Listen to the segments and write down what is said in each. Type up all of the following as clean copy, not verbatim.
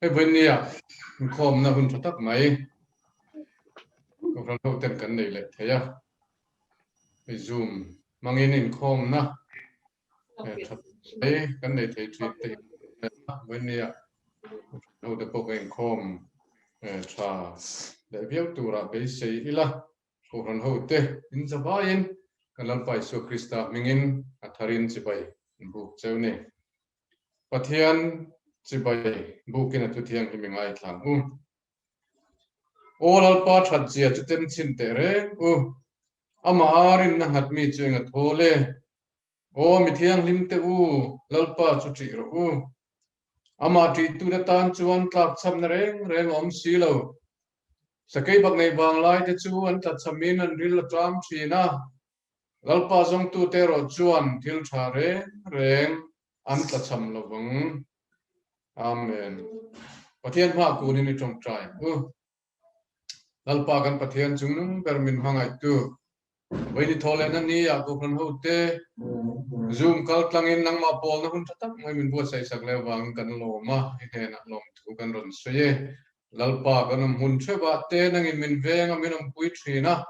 Hei vawinia inkhawmna hun tha tak mai Kohhran ho ten kan nei leh thei a, hei Zoom hmangin inkhawmna tha mai kan nei thei thin te hi vawinia Kohhran ho te pawh kan inkhawm tha leh viau turah beisei ila. Kohhran hote in zavaiin kan Lalpa Isua Krista hmingin a tharin chibai an buk cheu ni. Pathian chibai bukin a thu thianghlim i ngaithla ang u. Aw Lalpa that zia chu tem chhin teh reng u. Amah a rinna nghat mi chu eng a thawl e. Aw mi thianghlim te u, Lalpa chu ṭih rawh u. Amah ṭihtute tan chuan tlakchhamna reng reng a awm si lo. Sakei bak nei vang lai te chu an tlachhamin an ril a ṭam ṭhin a, Lalpa zawngtute erawh chuan thil ṭha reng reng an tlachham lo vang. Amen. Pathian hma kunin i ṭawngṭai ang u. Lalpa kan Pathian chungnung ber min hmangaihtu Vaini thaw lehna ni ah Kohhran hote Zoom kal tlangin nangmah pawlna hun tha tak mai min buatsaih sak leh avangin kan lawm a, i hnenah lawmthu kan rawn sawi e. Lalpa kan awm hmun theuhah te nangin min veng a, min awmpui thin a,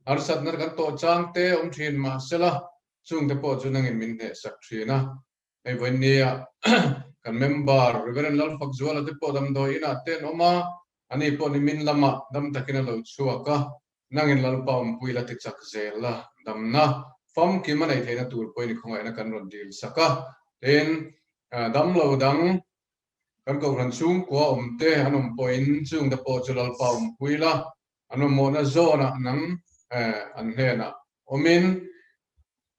harsatna kan tawh chang te awm thin mahsela chungte pawh chu nangin min hnehsak thin a. Hei vawinia kan member Reverend Lalfakzuala te pawh damdawi inah te an awm a, ani pawh nimin lamah dam takin a lo chhuak a, Nangin Lalpa awmpui la ti chak zel la, damna famkim a neih theihna tur pawhin i khawngaihna kan rawn dil sak a. Tin, damlo dang kan kohhran chhungkua awmte an awm pawhin chungte pawh chu Lalpa awmpui la, an mamawhna zawnah nang an hnenah awmin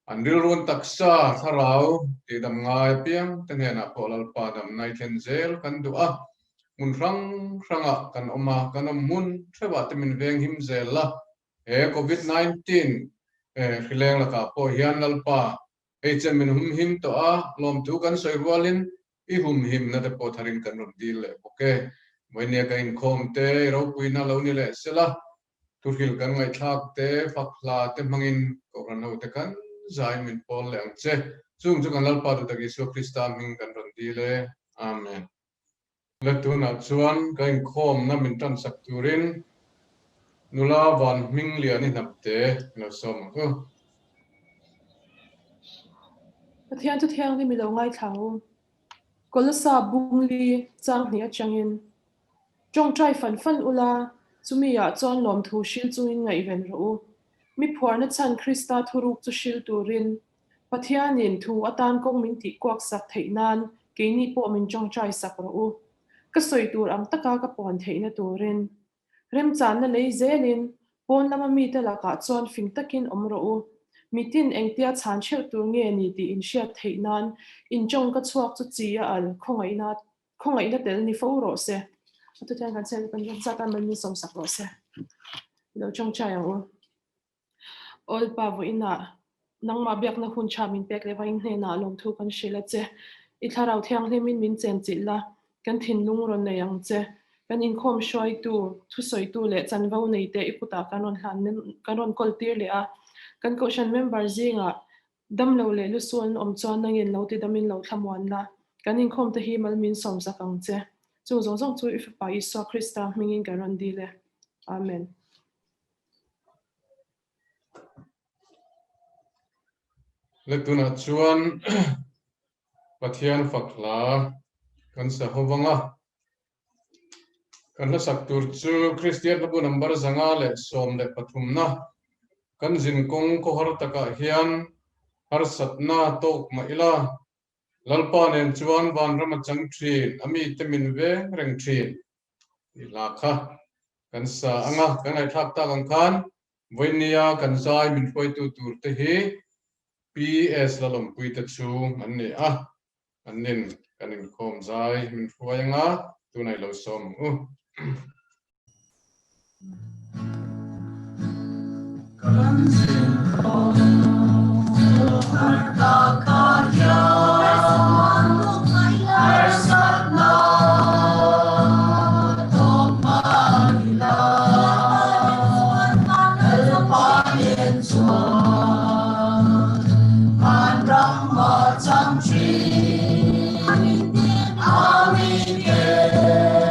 An rilrun taksa thlarau tihdam ngai apiang te hnenah pawh Lalpa damna i thlen zel kan duh a, hmun hrang hrangah kan awm a, kan awm hmun theuhah te min veng him zel la, he Covid 19 hrileng lakah pawh hian Lalpa hei chen min hum him tawh a, lawmthu kan sawi rualin i hum himna te pawh tharin kan rawn dil leh bawk e. Vawinia ka inkhawm te i ropuina lo ni leh sela, Thuhril kan ngaihthlak te, fak hla te hmangin Kohhran hote kan zaiin min pawl leh ang che. Chung chu kan Lalpa duhtak Isua Krista hming kan rawn dil e. Amen. Le tunah chuan ka inkhawmna min tansak turin nula van hming lian i hnapte i lo sawm ang u. Pathian chu thianghlim i lo ngaithla ang u. Kolosa bungli changhnih atangin Ṭawngṭai fan fan ula, chumi ah chuan lawmthu hril chungin ngaihven rawh u. Mi phuarna chhan Krista thuruk chu hril turin Pathianin thu atan kawng min tih kuak sak theih nan keini pawh min ṭawngṭai sak rawh u. Ka sawi tur ang taka ka puan theihna turin remchanna lei zelin pawn lama mite lakah chuan fing takin awm rawh u. Mitin engtia chhan theuh tur nge ni tih inhriat theih nan inṭawngka chhuak chu chi a al khawngaihna Khawngaihna tel ni fo rawh se. A tutiang kan chhiat kan zat a man sawmsak rawh se. Lo chawngchai ang u. Awlpa vawiinah nangmah biakna hun tha min pek leh vawiin hnenah lawmthu kan hrilh a che. I thlarau thianghlimin min chenchilh la, kan thinlung rawn nei ang che. Kan inkhawm hruaitu, thusawitu leh chanvo neite i kutah kan rawn hlan kan rawn kawl tir leh a. Kan kohhran member zingah Damlo leh lusu an awm chuan nangin lo ti damin lo thlamuan la, kan inkhawm te hi mal min sawm zak ang che. Chung zawng zawng chu i Fapa Isua Krista hmingin kan rawn dil e. Amen. Le tunah chuan Pathian fak hla kan sa ho vang a. Kan hlasak tur chu Kristian hlabu number 513 na kan zinkawng khawhar takah hian harsatna tawk mah ila, Lalpa nen chuan vanram a chang thin, a mite min veng reng thin tih hla kha kan sa ang a, kan ngaihthlak tak ang khan vawinia kan zai min hruaitu tur te hi PS Lalawmpuite chhung an ni a. An nin kan inkhawm zai min hruai anga tunah i lo sawm ang u. Kan zin kawng har takah hian harsatna tawk mah ila, Lalpa nen chuan vanram a chang thin. Amen.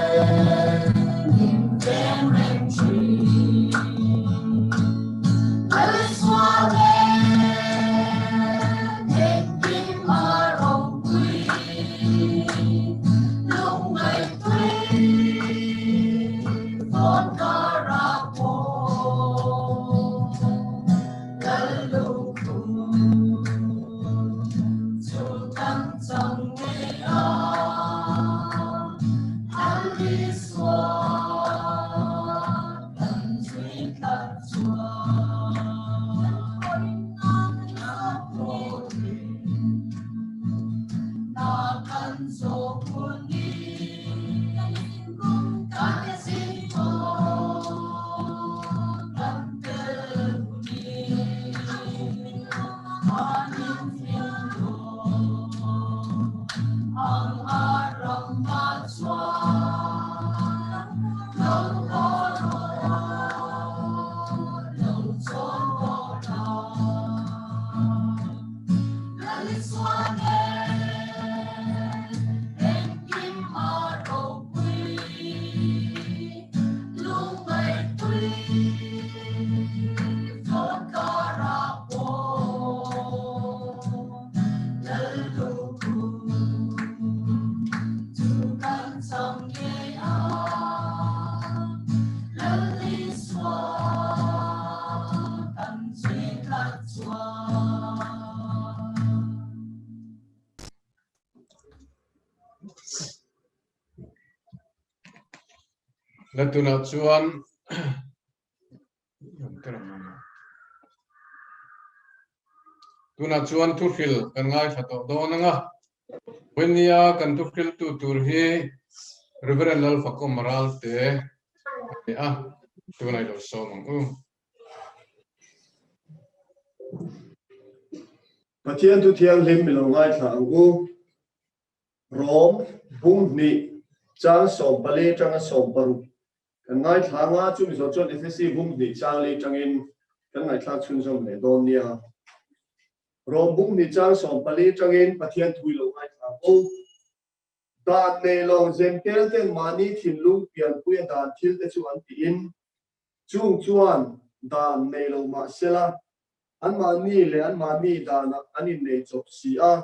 chuan lo haw rawh, lo chawn tawh la. Lal Isua nen engkim a ropui, lungngaihpui thawn karah pawh Lal lukhum chu kan chang ngei a, Lal Isua kan zui tlat chuan. La tunah chuan Tunah chuan thuhril kan ngaithla tawh dawn ang a, Vawinia kan thuhriltu tur hi Reverend Lalfakawm Ralte a ni a, tunah i lo sawm ang u. Pathian thu thianghlim i lo ngaithla ang u. Rom bung hnih chang 14 atanga 60 kan ngaithla anga chumi zawh chuan Efesi bung hnih chang li atangin kan ngaihthlak chhunzawm leh dawn nia. Rom bung hnih chang 14 atangin Pathian thu i lo ngaithla ang u. Dan nei lo Zentel ten mahni thinlung pianpuia dan thil te chu an tiin Chung chuan dan nei lo mah sela, anmahni leh anmahni danah an innei chawp si a,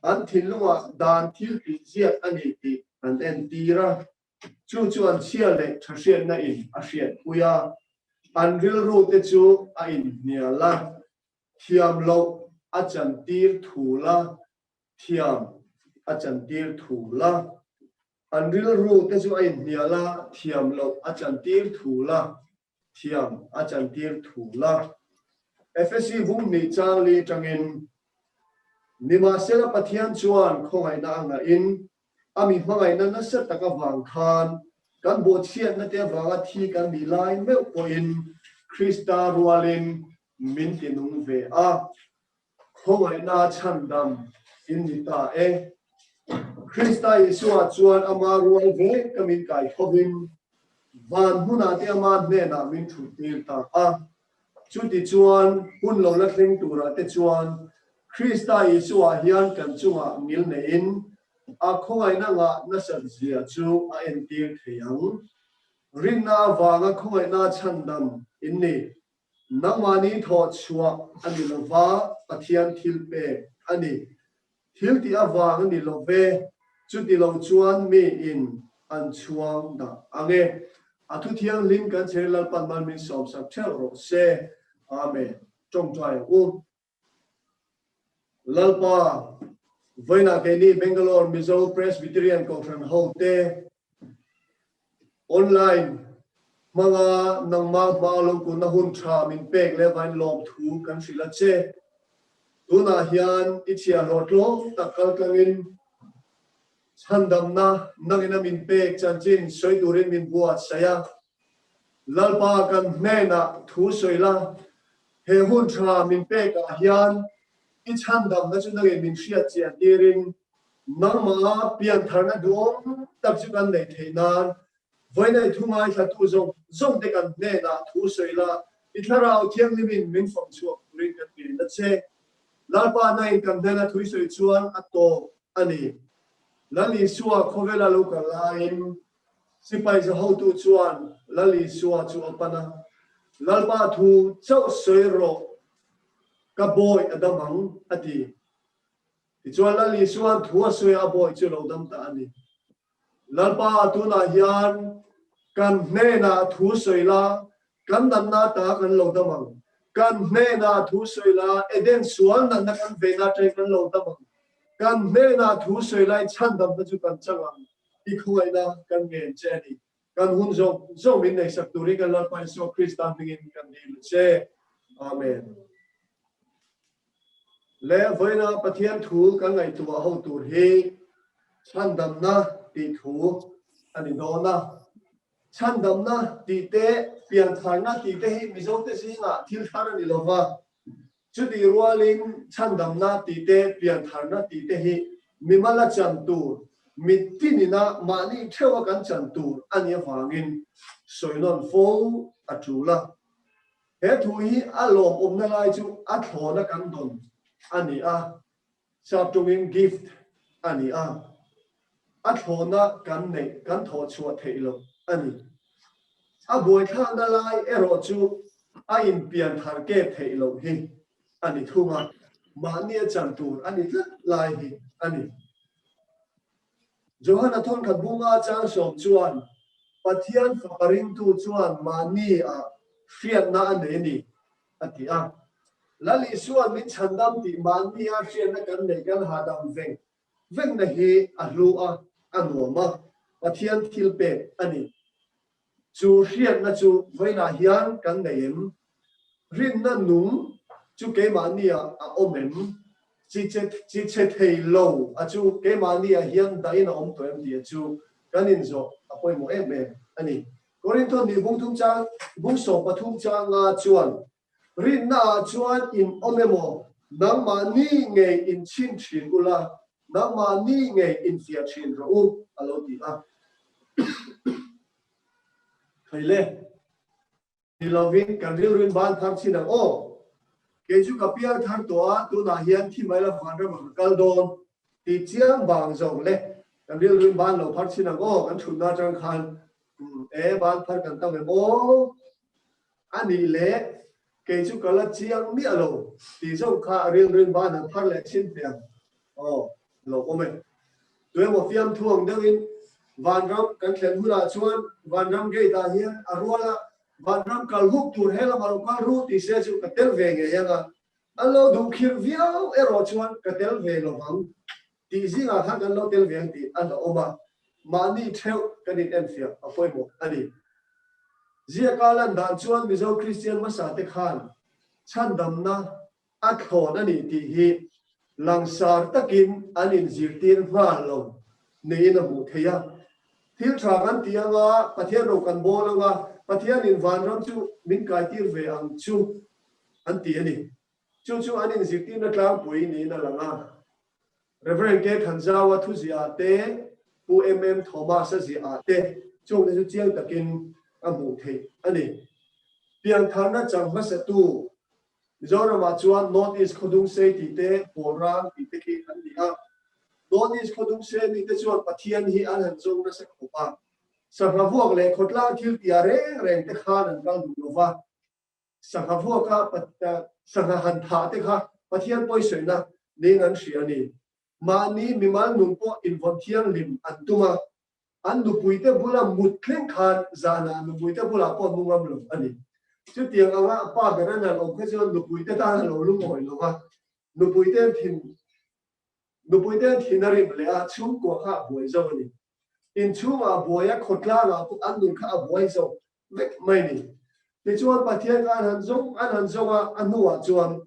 an thinlungah dan thil tih ziak a ni tih an entir a. Chu chu an chhia leh tha hriatna in a hriatpui a, an rilru te chu a inhnial a, thiam loh a chantir thul a, thiam a chantir thul a. An rilru te chu a inhnial a, thiam loh a chantir thul a, thiam a chantir thul a. Efesi vum hnih chang li atangin, Nimahsela Pathian chuan khawngaihna a ngahin, a mi hmangaihna nasa tak avang khan kan bawhchhiatna te avanga thi kan nih lai meuh pawhin Krista rualin min ti nung ve a. Khawngaihna chhandam in ni ta e. Krista Isua chuan ama rual ve ka min kai thovin van hmunah te ama hnenah min thut tir ta a. Chuti chuan hun lo la thleng turah te chuan Krista Isua hian kan chungah ngil neiin a khawngaihna ngah nasat zia chu a entir thei ang. Rinna avanga khawngaihna chhandam in ni. Nangmahni thawh chhuah a ni lo va, Pathian thil pek a ni. Thil tih avang a ni lo ve, chuti lo chuan miin an chhuang dah ang e. A thu thianghlim kan chher Lalpan mal min sawmsak theuh rawh se. Amen. Tawngtai ang u. Lalpa, vawiinah keini Bangalore Mizo Presbyterian Kohhran hote online hmanga nangmah hma lo kunna hun tha min pek leh vain lawmthu kan hrilh a che. Tunah hian i chhiahhlawh tlawm tak kaltlangin chhandamna nangin a min pek chanchin sawi turin min buatsaih a. Lalpa kan hnenah thu sawi la, he hun tha min pek ah hian i chhandamna chu nangin min hriat chian tirin nangmah piantharna duhawm tak chu kan neih theih nan vawiinai thu ngaithlatu zawng zawng te kan hnenah thu sawi la, i thlarau thianghlimin min fang chhuak turin kan ngen a che. Lalpa nangin kan hnena thu i sawi chuan a tawp a ni. Lal Isua khawvela lo kal laiin Sipai za hotu chuan Lal Isua chu a pan a, Lalpa thu chauh sawi rawh, ka bawi a dam ang, a ti. Tichuan Lal Isua'n thu a sawi a, a bawi chu lo dam ta a ni. Lalpa, tunah hian kan hnenah thu sawi la, kan natna ta kan lo dam ang. Kan hnenah thu sawi la, Eden sual natna kan veina atangin kan lo dam ang. Kan hnenah thu sawi lai chhandamna chu kan chang ang. I khawngaihna kan ngen che a ni. Kan hun zawng zawng min neihsak turin kan Lalpa Isua Krista hmingin kan dil a che. Amen. Le vawiina Pathian thu kan ngaihtuah ho tur hi chhandamna tih thu a ni dawn a. Chhandamna tih te, piantharna tih te hi Mizote zingah thil thar a ni lo va. Chutih rualin chhandamna tih te, piantharna tih te hi mimala chan tur. Mittin ina mahni theuha kan chan tur a nih avangin sawi nawn fo a tul a. He thu hi a lawmawmna lai chu a thlawna kan dawn a ni a, sap tawngin gift a ni a, a thlawna kan neih kan thawh chhuah theih loh a ni. A buaithlakna lai erawh chu a inpian thar kep theih loh hi a ni thung a, mahni a chan tur a ni tlat lai hi a ni. Johana thawnkhat bunga changsawm chuan Pathian fapa ringtu chuan mahni ah hriatna a nei a ni a ti a. Lal Isua'n min chhandam tih mahni a hriatna kan neih kan hahdam veng vengna hi a hlu a, a nuam a, Pathian thil pek a ni. Chu hriatna chu vawiinah hian kan nei em? Rinna nung chu keimahniah a awm em? Chi che thei lo a chu keimahniah hian dahin a awm tawh em tih chu kan inzawh a pawimawh em em a ni. Korintho ni bung thum chang bung 13 changa chuan, Rinnaah chuan in awm emaw, nangmahni ngei inchhin thin ula, nangmahni ngei infiah thin rawh u, a lo ti a. Thei le, ni lovin kan rilruin ban thar chin ang aw. Kei chu ka piang thar tawh a, tunah hian thi mai la vanram ah ka kal dawn tih chiang bang zawk le, kan rilruin ban lo phar chin ang aw, kan thutna atang khan e ban phar kan tam em aw. A nih le, kei chu ka la chiang miah lo tih zawk kha rilruin ban an phar leh chin teh ang aw, lo awm e. Tuemaw fiamthu ang deuhin Vanram kan thlen hunah chuan Vanram gate ah hian a rual a, Vanram kal huk tur he lamah lo kal ru tih se chu ka tel ve ngei ang a, an lo duh khirh viau erawh chuan ka tel ve lo vang tih zingah khan kan lo tel ve ang tih a hlauhawm a, mahni theuh kan inenfiah a pawimawh a ni. Ziaka lan dan chuan Mizo Kristian hmasa te khan chhandamna a thlawn a ni tih hi langsar takin an inzirtir nghal lo niin a hmuh theih a. Thil tha kan ti anga Pathian ro kan bawl anga Pathianin vanram chu min kaitir ve ang chu an ti a ni. Chu chu an inzirtirna tlangpui niin a lang a. Rev. K. Thanzaua thuziah ah te, Pu MM. Thomas-a ziah ah te chungte chu chiang takin a hmuh theih a ni. Piangtharna chang hmasatu Mizoramah chuan North East Khawdungsei tih te, Pawlrang tih te khi an ni a. North East Khawdungsei mite chuan Pathian hi an han zawng nasa khawp a. Sangha vuak leh khawtlang thil tia reng reng te khan an kal duh lo va. Sangha vuaka sangha han thah te kha Pathian pawisawina niin an hria a ni. Mahni mimal nun pawh invawn thianghlim an tum a, an nupuite bula mut thleng khan zanah nupuite bulah pawh mu ngam lo a ni. Chutiang anga a pa ber an han awm kha chuan nupuite tan a lo lungawi lo va, nupuite an thin nupuite an thin a rim leh a, chhungkua kha a buai zo a ni. Inchhungah a buai a, khawtlangah pawh an nun kha a buai zo vek mai a ni. Tichuan Pathian kha an han zawng an han zawng a, a hnuah chuan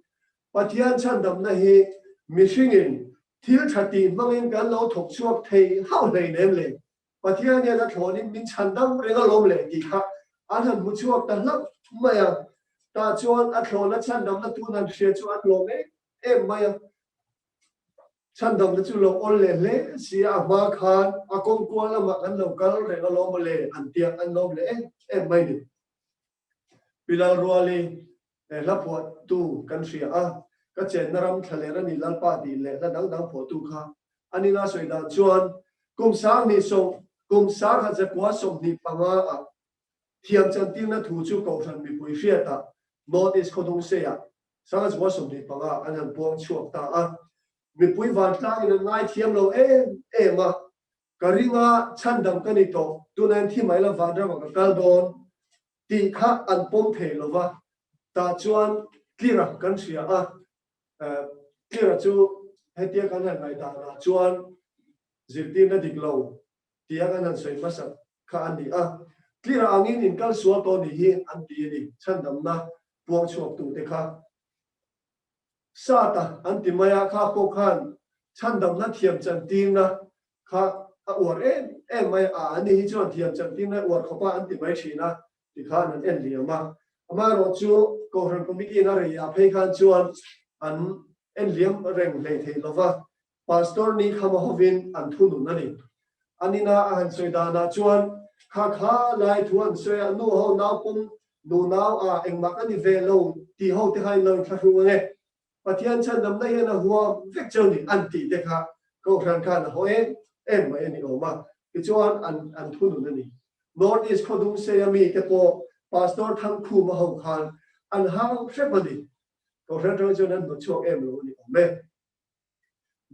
Pathian chhandamna hi mihringin thil tha tih hmangin kan lo thawk chhuak thei hauh hlei nem le. Pathian hian a thlawnin min chhandam reng alawm le tih kha an han hmu chhuak ta hlauh mai a. Tah chuan a thlawna chhandamna tun han hria chu an lawm em em mai a. Chhandamna chu lo awl leh hle si a, a hma khan a kawngkual lamah kan lo kal reng alawm mawle an tia an lawm leh em em mai ni. Pi Lalruali He hla phuahtu kan hria a, ka chenna ram thla leh rani Lalpa tih leh hla dang dang phuahtu kha a ni la sawi dan chuan kum sang hnih sawm kum sang khat zakua 25 ah thiam chantirna thu chu Kohhran mipui hriatah North East Khawdungseiah sangha zakua 25 an han puang chhuak ta a, mipui vantlangin an ngaithiam lo em em a, ka ringa chhandam ka ni tawh tunah hian thi mai la vanramah ka kal dawn Tih kha an pawm thei lo va, tah chuan Tlira kan hria a, Tlira chu hetia kan han ngaihdanah chuan zirtirna dik lo tia kan han sawi hmasak kha a ni a, Tlira angin in kal sual tawh nih hi an ti a ni, chhandamna puang chhuaktute kha. Sata an ti mai a, kha pawh khan chhandamna thiam chantirna kha a uar em em mai a, ani hi chuan thiam chantirna uar khawp a an ti mai thin a, tikhan an en liam a. Amaherawh chu Kohhran Committee in a rei ah phei khan chuan an en liam reng hlei thei lo va, Pastor ni khama hovin an thunun a ni. An ina a han sawi danah chuan kha kha lai thu an sawi a, nu ho nau pawm nu nau a engmah ka ni ve lo tih ho te kha in lo inthlahrung ang e. Pathian chhandamna hian a huam vek cheu ni an tih te kha Kohhran khan a haw em em mai a ni awm a, tichuan an an thunun a ni. North East khawdung seia mi te pawh Pastor Thangkhuma ho khan an hau hrep a ni. Kohhran atang chuan an hnawtchhuak em lo a ni awm e.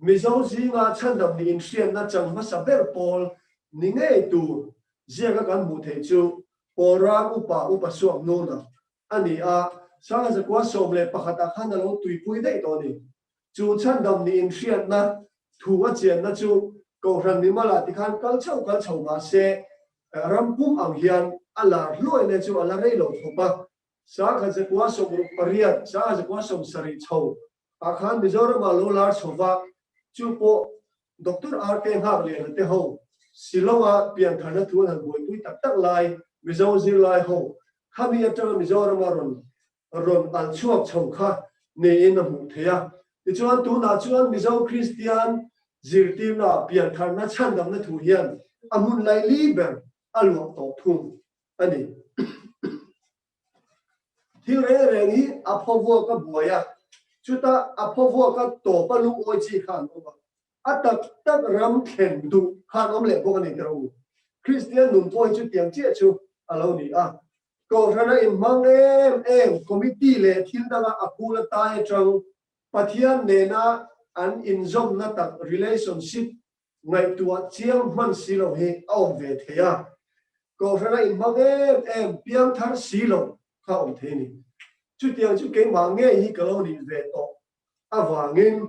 Mizo zinga chhandam nih inhriatna chang hmasa ber pawl ni ngei tur ziaka kan hmuh theih chu Pawlrang upa upa suak nuna a ni a, Sanga zakua 11 ah khan a lo tuipui daih tawh a ni. Chu chhandam nih inhriatna thu a chianna chu Kohhran mimalah tikhan kal chho kal chho mah se ram pum ang hian a lar hluai le chu a la rei lo khawp a, Sangha zakua 68, Sangha zakua 70 chho ah khan Mizoram ah lo lar chho va, chu pawh Doctor RK Nghakliana te ho Shillong ah piantharna thu an han buaipui tak tak lai Mizo zirlai ho khami atanga Mizoram a rawn rawn al chhuak chho kha niin a hmuh theih a. Tichuan tunah chuan Mizo Kristian zirtirna ah piantharna chhandamna thu hian a hmun laili ber a luah tawh thung a ni. Thil reng reng hi a phaw vuak a buai a, chutah a phaw vuak a tawp a lungawi chi kha an awm a, a tak tak ram thlen duh kha an awm leh bawk a ni teh rawh u. Kristian nun pawh hi chutiang chiah chu a lo ni a. Kohhrana inhmang em em committee leh thil danga a kul a tai atang Pathian nena an inzawmna tak relationship Ngaihtuah chiang hman si lo hi a awm ve thei a, Kohhrana inhmang em em piangthar si lo kha a awm thei a ni. Chutiang chu keimah ngei hi ka lo nih ve tawh avangin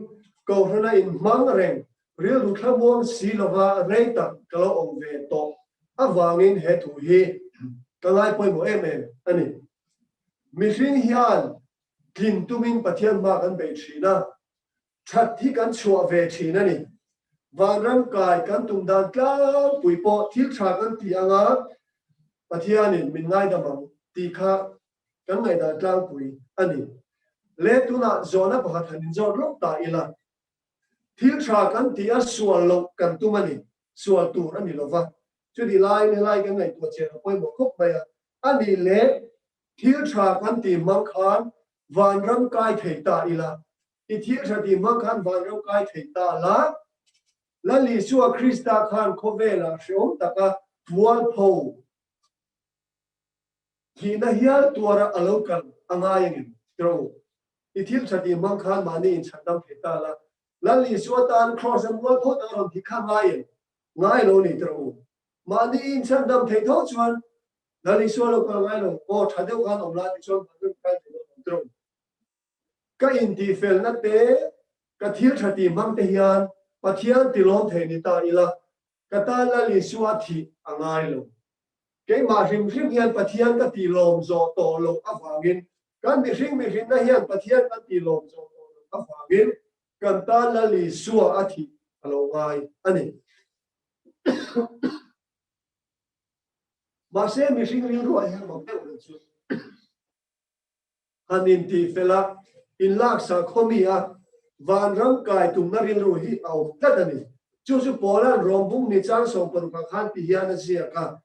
Kohhrana inhmang reng rilru thlamuang si lova rei tak ka lo awm ve tawh avangin he thu hi ka ngai pawimawh em em a ni. Mihring hian tlin tumin Pathian hma kan bei thin a, That hi kan chhuah ve thin a ni. Vanram kai kan tum dan tlangpui pawh thil tha kan ti anga Pathianin min ngaidam ang tih kha kan ngaihdan tlangpui a ni. Le tunah zawhna pakhat han inzawt lawk ta ila, thil tha kan ti a sual loh kan tum a ni, sual tur a ni lova, chuti laiin helai kan ngaihtuah chian a pawimawh khawp mai a, a nih leh thil tha kan ti hmang khan vanram kai thei ta ila, I thil tha tih hmang khan vanram kai thei ta la, Lal Isua Krista khan khawvelah hreawm taka mualpho thihna hial tuara a lo kal a ngai angem? Tiro, i thil tha tih hmang khan mahni inchhandam thei ta la, Lal Isua tan Kraws a mualpho tak a rawn thi kha ngai em? Ngai lo ni tiro. Mahni inchhandam thei tho chuan Lal Isua lo kal ngai lo, aw tha deuh khan awm la ti chuan vanram kai thei lo awm tiro. Ka intihfelna te, ka thil tha tih hmang te hian Pathian tilawm thei ni ta ila, ka tan Lal Isua thih a ngai lo. Keimah hrim hrim hian Pathian ka tilawm zawh tawh loh avangin, kan mihring mihrinna hian Pathian kan tilawm zawh tawh loh avangin kan tan Lal Isua a thih a lo ngai a ni. Mahse mihring rilruah hian mak deuh reng chu. Han intihfel a, inlaksa khawmi a, vanram kai tumna rilru hi a awm tlat a ni. Chu chu Paula'n Rawmbung ni chang 16 ah khan ti hian a ziak a,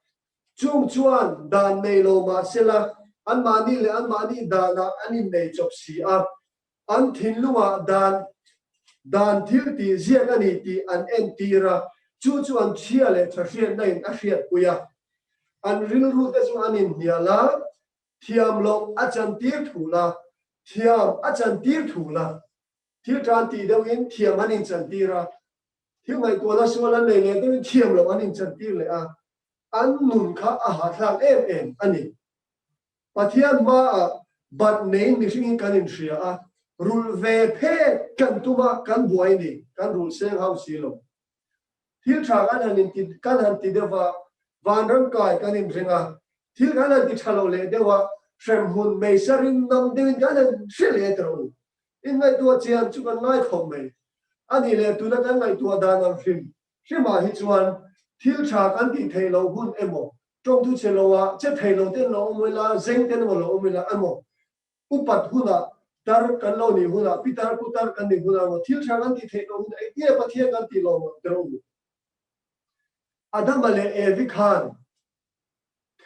Chung chuan dan nei lo mah sela, anmahni leh anmahni danah an innei chawp si a, an thinlungah dan dan thil tih ziak a ni tih an entir a, chu chu an chhia leh tha hriatna in a hriatpui a. An rilru te chu an inhnial a, Thiam loh a chantir thu la, thiam a chantir thu la. Thil tan tih deuhin thiam an inchantir a, thil ngaihtuahna sual an nei leh deuhin thiam loh an inchantir leh a, an nun kha a hahthlak em em a ni. Pathian hmaah bat neiin mihringin kan inhria a, rulh ve phet kan tum a, kan buai ni, kan rulh seng hau si lo. Thil tha kan han inti kan han ti deuh a, vanram kai kan inring a, thil kan han ti tha lo leh deuh a, hremhmun meisa ring nam deuhin kan han hre leh ta rawh u. Inngaihtuah chian chu kan ngai khawp mai. A nih leh tuna kan ngaihtuah dan ang hrim hrimah hi chuan thil tha kan tih theih loh hun emaw, tawngthu chhe loah che thei lo ten lo awm ila, zeng ten emaw lo awm ila emaw, Upat hunah tar kan lo nih hunah, pitar putar kan nih hunah emaw thil tha kan tih theih loh hunah engtinge Pathian kan tih lo ang teh u. Adama leh Evi khan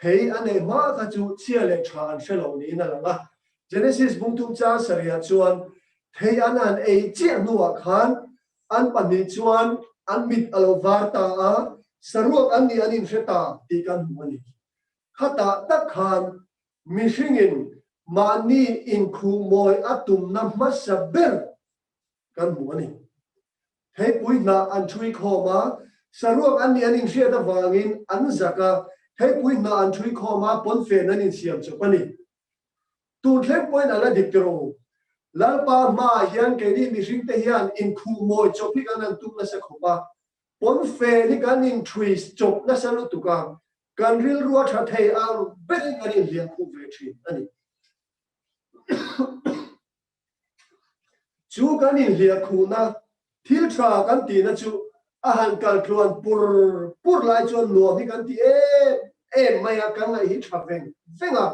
thei a neih hma kha chu chhia leh tha an hre lo niin a lang a. Genesis bungthum chang sarihah chuan thei an han ei chiah hnuah khan an pahnih chuan an mit a lo var ta a, saruak an nih an inhre ta tih kan hmu a ni. Khatah tak khan mihringin mahni inkhuhmawi a tumna hmasa ber kan hmu a ni. Theipui hnah an ṭhui khawm a, saruak an nih an inhriat avangin an zak a, theipui hnah an ṭhui khawm a, pawnfen an insiam chawp a ni. Tun thleng pawhin a la dik tirh u. Lalpa hmaah hian keini mihringte hian inkhuh mawi chawp hi kan han tum nasa khawp a, pawnfen hi kan inṭhui chawp nasa lutuk a, kan rilru a ṭha thei ang berin kan inhliah khuh ve ṭhin a ni. Chu kan inhliah khuhna thil tha kan tihna chu a han kal tluan pur pur lai chuan nuam hi kan ti em em mai a, kan ngaih hi tha veng veng a.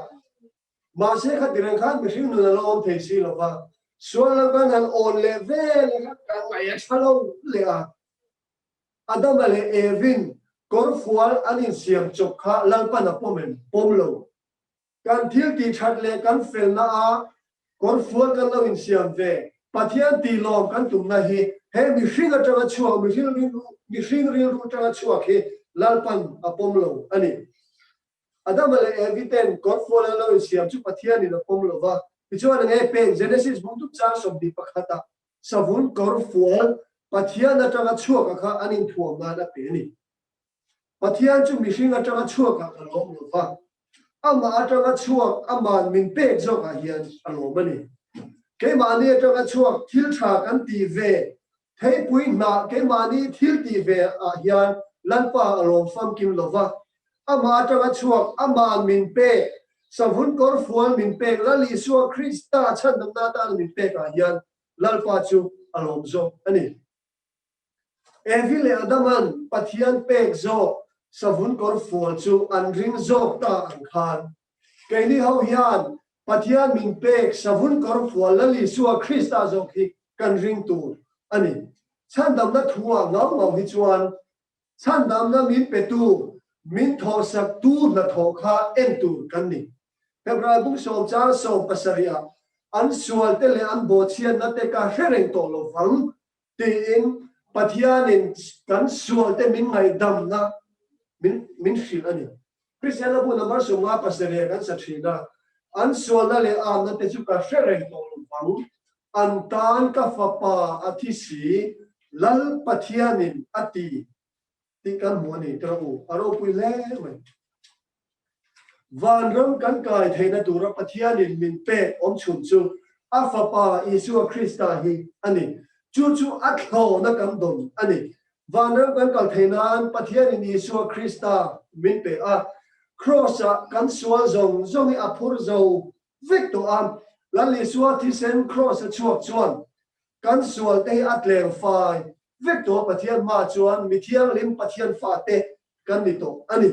Mahse khati reng khan mihring nun a lo awm thei si lo va, sual lam kan han awn leh vel kha kan ngaih a tha lo leh a. Adama leh Evin kawrfual an insiam chawp kha Lalpan a pawm em? Pawm lo. Kan thil tih that leh kan felna a kawrfual kan lo insiam ve. Pathian tih lawm kan tumna hi he mihring atanga chhuak, mihring rilru atanga chhuak hi Lalpan a pawm lo a ni. Adama leh Evi ten kawrfual an lo insiam chu Pathianin a pawm lo va. Tichuan enge pek Genesis bungtup chang 21 ah savun kawrfual Pathian atanga chhuak a kha an inthuam nan a pe a ni. Pathian chu mihring atanga chhuakah ka lawm lo va, amah atanga chhuak aman min pek zawkah hian a lawm a ni. Keimahni atanga chhuak thil tha kan tih ve, theipui hnah keimahni thil tih ve ah hian Lalpa a lawm famkim lo va, amah atanga chhuak aman min pek, savun kawrfual min pek, Lal Isua Krista chhandamna atana min pekah hian Lalpa chu a lawm zawk a ni. Evi leh Adaman Pathian pek zawk savun kawr fual chu an ring zawk ta ang khan, keini ho hian Pathian min pek savun kawr fual Lal Isua Krista zawk hi kan ring tur a ni. Chhandamna thu-ah ngau ngau hi chuan chhandamna min petu, min thawhsaktu hnathawh kha en tur kan ni. Hebrai bung sawmchang 17 ah an sualte leh an bawhchhiatna te ka hre reng tawh lo vang Tiin Pathianin kan sualte min ngaihdamna min min hrilh a ni. Kristian hlabu number 57 kan sa thin a, An sualna leh amna te chu ka hre reng tawh lo vang, an tan ka fapa a thi si, Lal Pathianin a ti tih kan hmu a ni tiraw u, a ropui hle mai. Vanram kan kai theihna tura Pathianin min pek awmchhun chu a Fapa Isua Krista hi a ni. Chu chu a thlawhna kan dawn a ni. Vanram kan kal theih nan Pathianin Isua Krista min pe a. Kraws-ah kan sual zawng zawng hi a phur zo vek tawh a. Lal Isua thisen kraws-a chhuak chuan kan sualte hi a tleng fai vek tawh a. Pathian hmaah chuan mi thianghlim Pathian fate kan ni tawh a ni.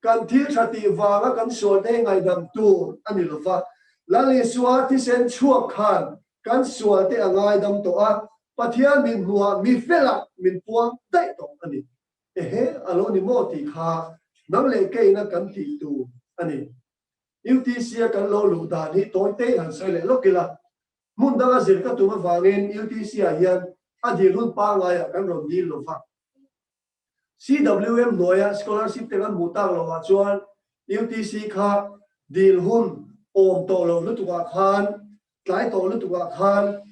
Kan thil tha tih vanga kan sualte hi ngaihdam tur a ni lo va. Lal Isua thisen chhuak khan kan sualte a ngaidam tawh a, Pathian min hmuhah mi felah min puang daih tawh a ni. Ehe, a lo ni maw tih kha nang leh keina kan tih tur a ni. UTC-a kan lo luh dan hi tawi tein han sawi leh lawk ila, hmun danga zir ka tum avangin UTC-ah hian a dil hun pangaiah kan rawn dil lo va. CWM hnuaia scholarship te kan hmuh tak lohah chuan UTC kha dil hun awm tawh lo lutukah khan, tlai tawh lutukah khan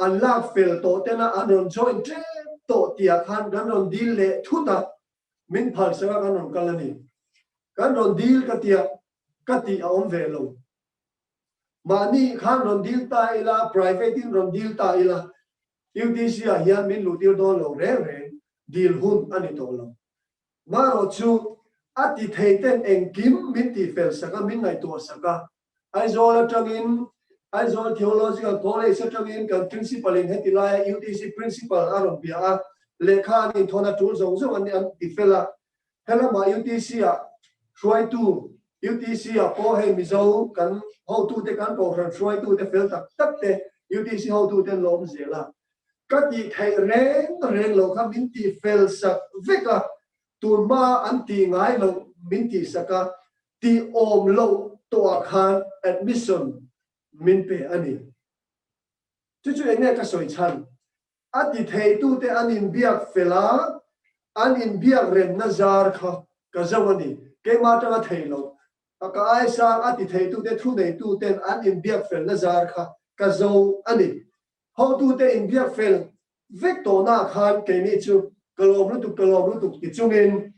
an lak fel tawh tena an rawn join tep tawh tihah khan kan rawn dil leh thut a, min phalsak a kan rawn kal a ni. Kan rawn dil ka tia ka tih a awm ve lo. Mahni khan rawn dil ta ila, private in rawn dil ta ila, UTC ah hian min luhtir dawn lo reng reng, dil hun a ni tawh lo. Marawh chu a ti thei ten engkim min tih fel sak a, min ngaihtuah sak a. Aizawl atangin, Aizawl Theological College atangin kan Principal in heti laia UTC Principal a rawn bia a, lehkha an inthawn a tul zawng zawng an an ti fel a. Helamah UTC ah hruaitu, UTC ah pawh hei Mizo kan hotute kan kohhran hruaitute fel tak tak te UTC hotute an lo awm zel a. Ka tih theih reng reng lo kha min tih fel sak vek a. Tun hma an tih ngai loh min tihsak a, tih awm loh tawhah khan admission min pe a ni. Chu chu eng nge ka sawi chhan? A ti theitute an inbiak fel a, an inbiak remna zar kha ka zo a ni. Keimah atanga thei loh, a ka aisang a ti theitute thuneituten an inbiak felna zar kha ka zo a ni. Hotute inbiak fel vek tawhnaah khan keini chu ka lawm lutuk, ka lawm lutuk ti chungin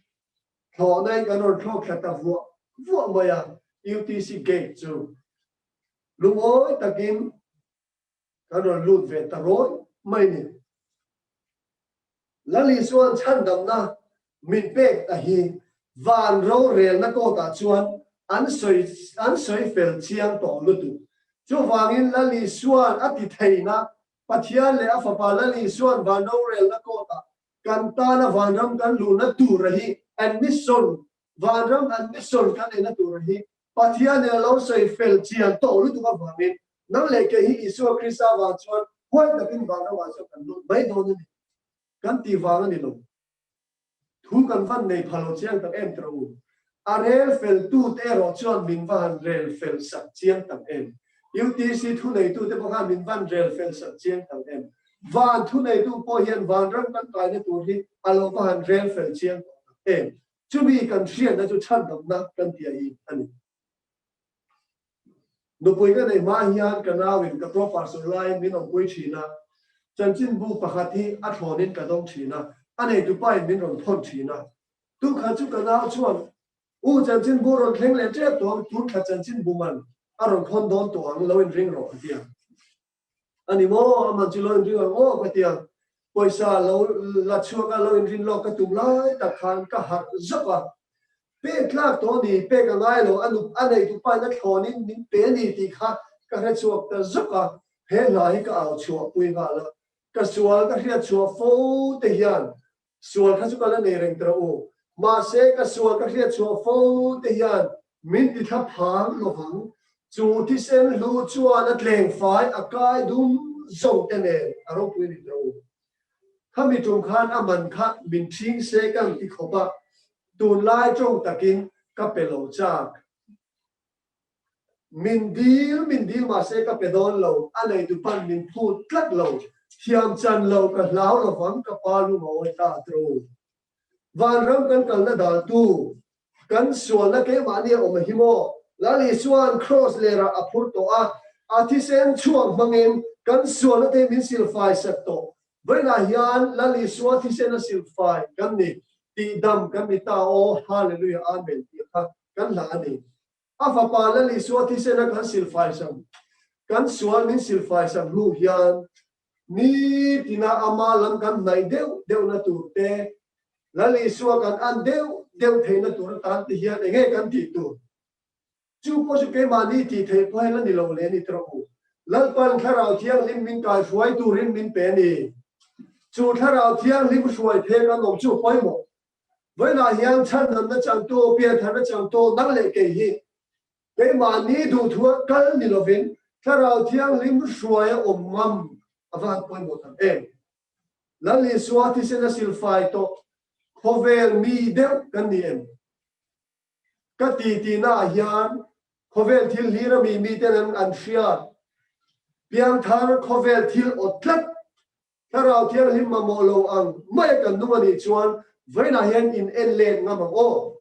thlawhna in kan rawn thlawk thla ta vuah vuah mai a, UTC gate chu lungawi takin kan rawn lut ve ta rawi mai ni. Lali chuan chhandamna min pek ta hi van rorelna kawtah chuan an sawi an sawi fel chiang tawh lutuk. Chuvangin Lali chuan a ti theihna Pathian leh a Fapa Lal Isua'n van rorelna kawtah kan tana vanram kan luhna tura hi admission, vanram admission kan neihna tura hi Pathian in a lo sawi fel chian tawh lutuk avangin nang leh kei hi Isua Krista vang chuan huai takin vanramah chuan kan lut mai dawn a ni. Kan tih vang a ni lo. Thu kan van nei pha lo chiang tak em tawh u. A rel fel tute erawh chuan min va han rel fel sak chiang tak em. UTC thuneitute pawh khan min van rel fel sak chiang tak em. Van thuneitu pawh hian vanram kan kaina tur hi a lo va han rel fel chiang tawh tak em. Chumi kan hriatna chu chhandamna kan tia hi a ni. Nupui ka neih hma hian ka nauin ka proper sawi laiin min awmpui thin a, chanchinbu pakhat hi a thlawnin ka dawng thin a, a neitupain min rawn thawn thin a. Tukhat chu ka nau chuan, U, chanchinbu rawn thleng leh tep tawh ang, tun thla chanchinbu man a rawn thawn dawn tawh ang, lo inring rawh, a ti a. A ni maw? A man chu lo inring ang aw, ka ti a. Pawisa lo la chhuak a, lo inrin lawk ka tum lai tak khan ka harh zauh a. Pek tlak tawh a ni, pek a ngai lo, a nup a nei tupain a thlawnin min pe a ni tih kha ka hre chhuak ta zauh a. He hla hi ka au chhuah pui nghal a. Ka sual ka hriat chhuah fo te hian Sual kha chu ka la nei reng tawh u. Mahse, ka sual ka hriat chhuah fo te hian min ti thla phang lovang. Chu thisen hlu chuan a tleng fai a kai dum zo te nen a ropui ni tawh u. Khami tum khan a man kha min ṭhing se ka ti khawp a, tunlai ṭawng takin ka pe lo chak. Min dil, min dil mahse ka pe dawn lo, a neitu pan min phut tlat lo, thiam chan lo ka hlau lovang ka pa lung a awi ta tro. Vanram kan kalna daltu, kan sualna keimahni a awm a hi maw? Lal Isua'n Kraws lerah a phur tawh a, a thisen chhuak hmangin kan sualna te min silfai sak tawh. Vawiinah hian Lal Isua thisen a silfai kan ni, tihdam kan ni ta aw, Hallelujah Amen tih kha kan hla a ni. A fapa Lal Isua thisena kan silfai sak, kan sual min silfai sak hnu hian nitina ama lam kan hnaih deuh deuhna tur te, Lal Isua kan an deuh deuh theihna tur atan te hian enge kan tih tur? Chu pawh chu keimahni tih theih pawh hian a ni lo le ni tawh u. Lalpan Thlarau Thianghlim min kaihruai turin min pe a ni. Chu Thlarau Thianghlim hruai phek an awm chu pawimawh. Vawiinah hian chhandamna changtu, piantharna changtu nang leh kei hi keimahni duhthua kal ni lovin Thlarau Thianghlim hruaia awm ngam a va han pawimawh tak em. Lal Isua thisen a silfai tawh khawvel mi deuh kan ni em? Ka ti tihnaah hian khawvel thil hlir a mi miten an an hriat. Piangthar khawvel thil awt tlat Thlarau Thianghlim mamawh lo ang mai a kan nung a nih chuan vawiinah hian in en let ngam ang aw.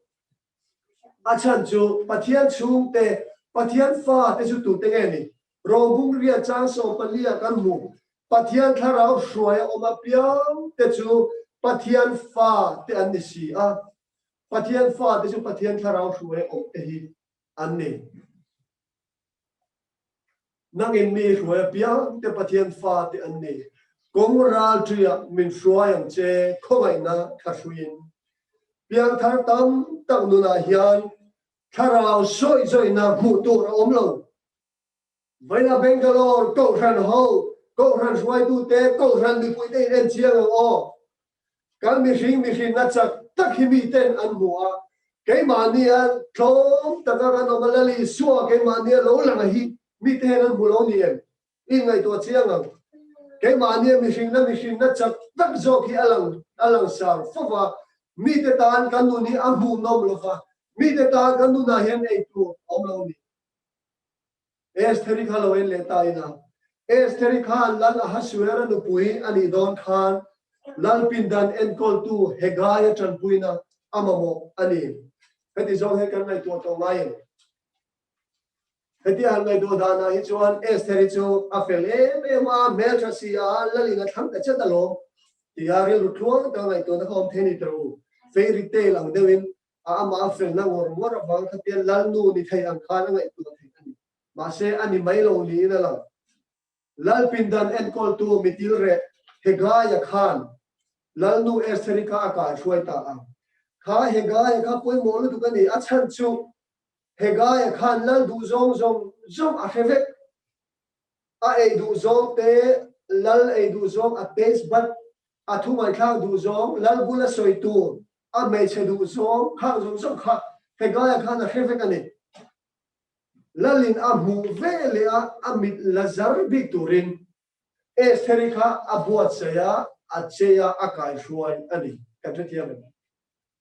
A chhan chu Pathian chhungte, Pathian fate chu tute nge ni? Rawng bungria chang 14 ah kan hmu. Pathian Thlarau hruai a awm apiang te chu Pathian fate an ni si a. Pathian fate chu Pathian Thlarau hruai a awm te hi an ni. Nangin mi hruai apiang te Pathian fate an ni. Kawng ralṭiah min hruai ang che khawngaihna thlahruiin. Piangthar tam tak nunah hian thlarau sawi zawihna hmuh tur a awm lo. Vawiina Bangalore Kohhran ho, Kohhran hruaitute, Kohhran mipuite in en chiang ang aw. Kan mihring mihrinna chak tak hi miten an hmu a, keimahnia tlawm taka kan awm a, Lal Isua keimahnia lo lang a hi mite hian an hmu lo ni em? I ngaihtuah chiang ang. Keimahnia mihrinna mihrinna chak tak zawk hi a lang a langsar fo va. Mite tan kan nun hi a hmuhnawm lo va, mite tan kan nunah hian ei tur a awm lo a ni. Estheri kha lo en leh ta ila, Estheri khan Lal Ahasuera nupui a nih dawn khan Lal pindan enkawltu Hegai-a tanpuina a mamawh a ni. Heti zawng hi kan ngaihtuah tawh ngai em? Hetia han ngaihtuah danah hi chuan Estheri chu a fel em em a, hmeltha si a, Lalin a thlang ta chet alawm tia rilru tluang taka ngaihtuahna kha awm thei a ni tawh u. Fairy tale ang deuhin a amah a felna ngawr ngawr avang khatia Lalnu ni thei ang khan a ngaihtuah theih a ni. Mahse, a ni mai lo niin a lang. Lal pindan enkawltu mitil reh Hegaia khan Lalnu Estheri kha a kaihruai ta a. Kha Hegaia kha pawimawh lutuk a ni, a chhan chu Hegaia khan Lal duh zawng zawng zawng a hre vek. A ei duh zawng te, Lal ei duh zawng a taste bud, a thu ngaihthlak duh zawng, Lal bula sawi tur, a hmeichhe duh zawng khang zawng zawng kha Hegaia khan a hre vek a ni. Lalin a hmuh ve leh a, a mit la zar bik turin Estheri kha a buatsaih a, a chei a, a kaihruai a ni. Kan hrethiam em?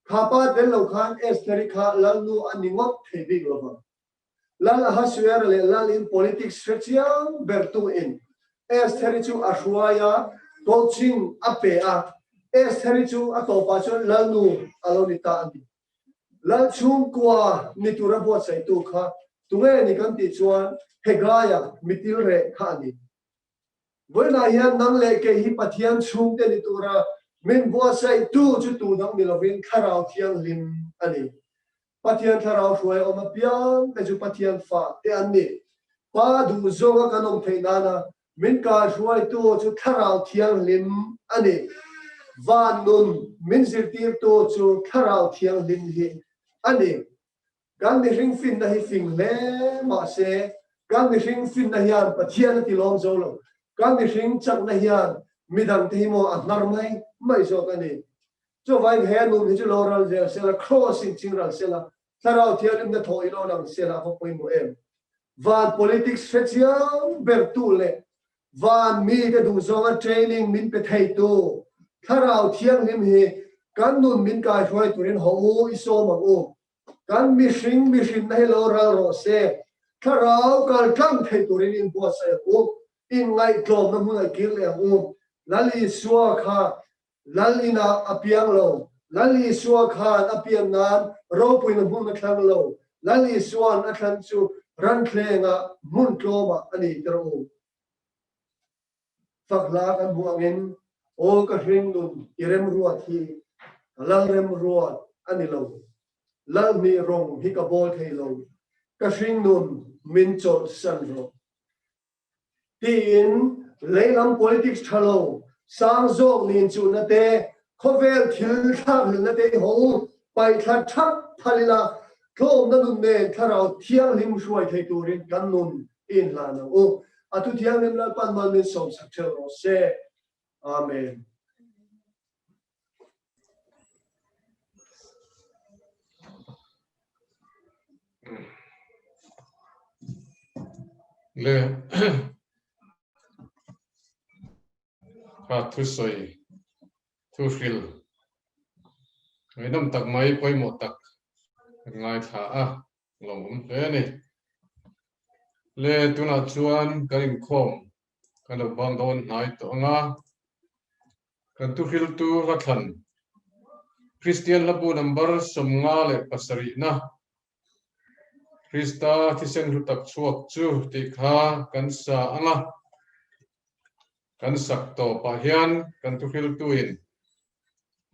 Kha pa tel lo khan Estheri kha Lalnu a ni ngawt thei bik lo vang. Lal Ahasuera leh Lalin politics hre chiang bertu in Estheri chu a hruai a, coaching a pe a, Estheri chu a tawpah chuan Lalnu a lo ni ta a ni. Lal chhungkua ni tura buatsaihtu kha tunge ni kan tih chuan Hegaia mitil reh kha a ni. Vawiinah hian nang leh kei hi Pathian chhungte ni tura min buatsaihtu chu tu dang ni lovin Thlarau Thianghlim a ni. Pathian Thlarau hruai awm apiang te chu Pathian fa te an ni. Pa duh zawnga kan awm theih nana Min kaihruaitu chu Thlarau Thianghlim a ni. Van nun min zirtirtu chu Thlarau Thianghlim hi a ni. Kan mihring finna hi fing hle mah se, kan mihring finna hian Pathian a tilawm zo lo. Kan mihring chakna hian midangte hi maw a hnar mai mai zawk a ni. Chuvangin he nun hi chu lo ral zel sela, Kraws in ching ral sela, Thlarau Thianghlimna thawh i lo lang sela a va pawimawh em? Van politics hre chiang bertu leh van mite duhzawnga training min pe theitu Thlarau Thianghlim hi kan nun min kaihruai turin haw u i sawm ang u. Kan mihring mihrinna hi lo ral rawh se. Thlarau kal tlang thei turin inbuatsaih ang u. Inngaihtlawmna hmun ah kir leh ang u. Lal Isua kha Lal inah a piang lo. Lal Isua khan a pian nan ropuina hmun a thlang lo. Lal Isua'n a thlan chu ranthlengah hmun tlawmah a ni tir u. Fak hla kan hmuh angin, Aw ka hring nun i remruat hi ka lal remruat a ni lo. Lal hnih rawng hi ka bawl thei lo. Ka hring nun min chawlhsan rawh. Tiin leilam politics tha lo, sang zawk nin chuhna te, khawvel thil thlakhlelhna te i haw u, paihthla thak phal ila, tlawmna nun nen Thlarau Thianghlim hruai thei turin kan nun i inhlan ang u. A thu thianghlim Lalpan mal min sawmsak theuh rawh se. Amen. Le kha thusawi thu hril ngaihnawm tak mai pawimawh tak kan ngaithla a lawmawm hle a ni. Le tunah chuan kan inkhawm Kan lo bang dawn hnai tawh ang a, kan thuhriltu hla thlan Kristian hlabu number 57na Krista thisen hlu tak chhuak chu tih kha kan sa ang a, kan sak tawpah hian kan thuhriltuin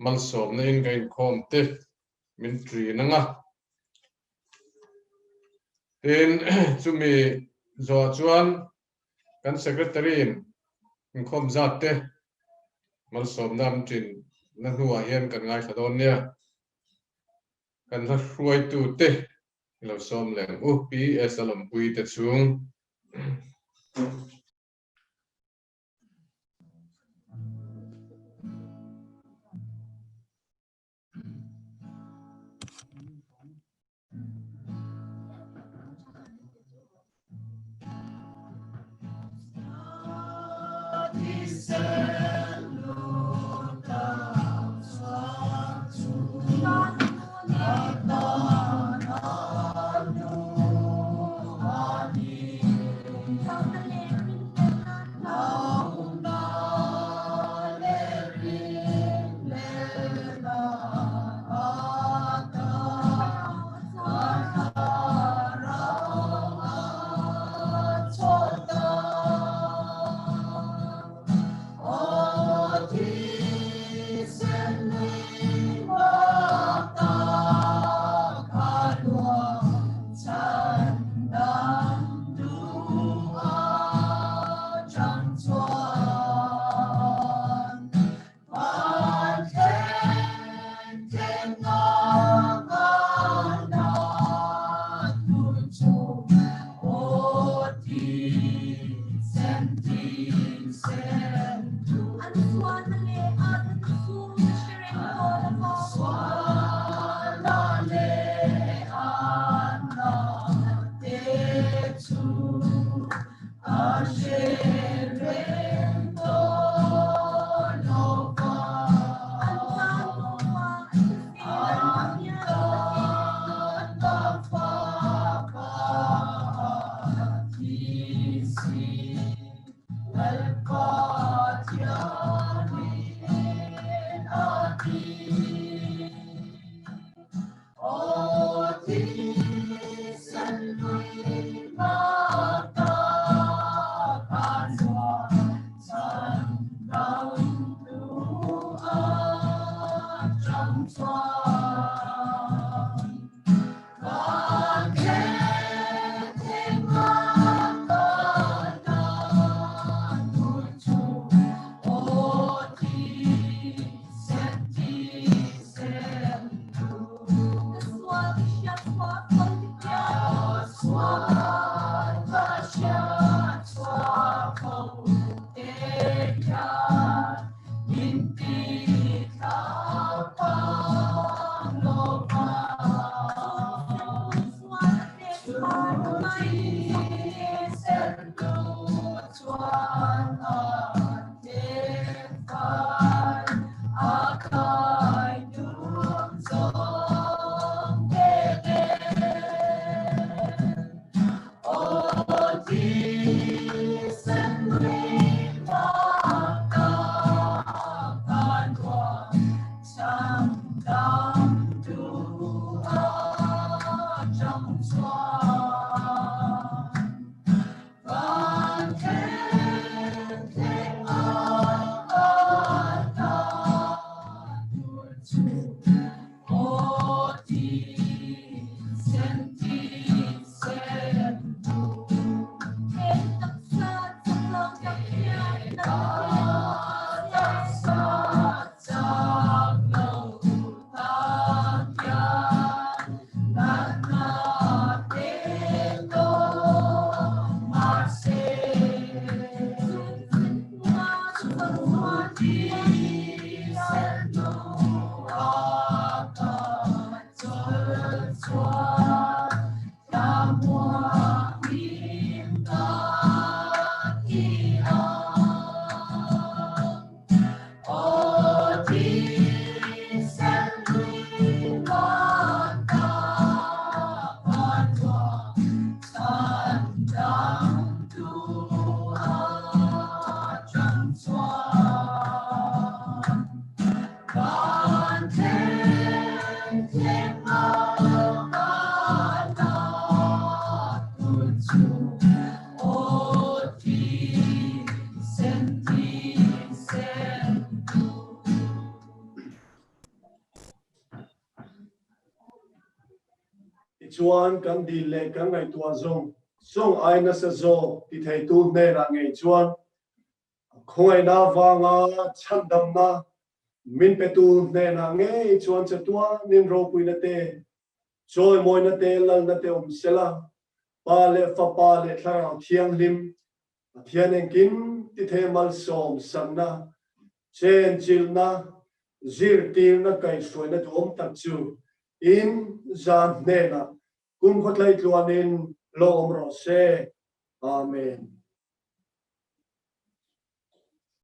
malsawmna in ka inkhawm te min ṭin ang a. Tin, chumi zawhah chuan Kan Secretary in inkhawm zat te malsawmna an ṭin na hnuah hian kan ngaithla dawn nia. Kan hla hruaitu te i lo sawm leh ang u, PS a lawmpui te chhung. Aw thisen lui mata khan chuan chhandam tu atang chuan van thleng a kalna tur chu aw thisen thisen Tichuan, kan dil leh kan ngaihtuah zawng zawng ai nasa zawk ti theitu hnenah ngei chuan khawngaihna avanga chhandamna min petu hnenah ngei chuan chatuanin ropuina te, chawimawina te, lalna te awm sela, Pa leh Fapa leh Thlarau Thianghlim Pathian engkim tithe malsawm sakna, chenchilhna, zirtirna kaihhruaina duhawm tak chu in zan hnenah kum khawthlei tluanin lo awm rawh se. Amen.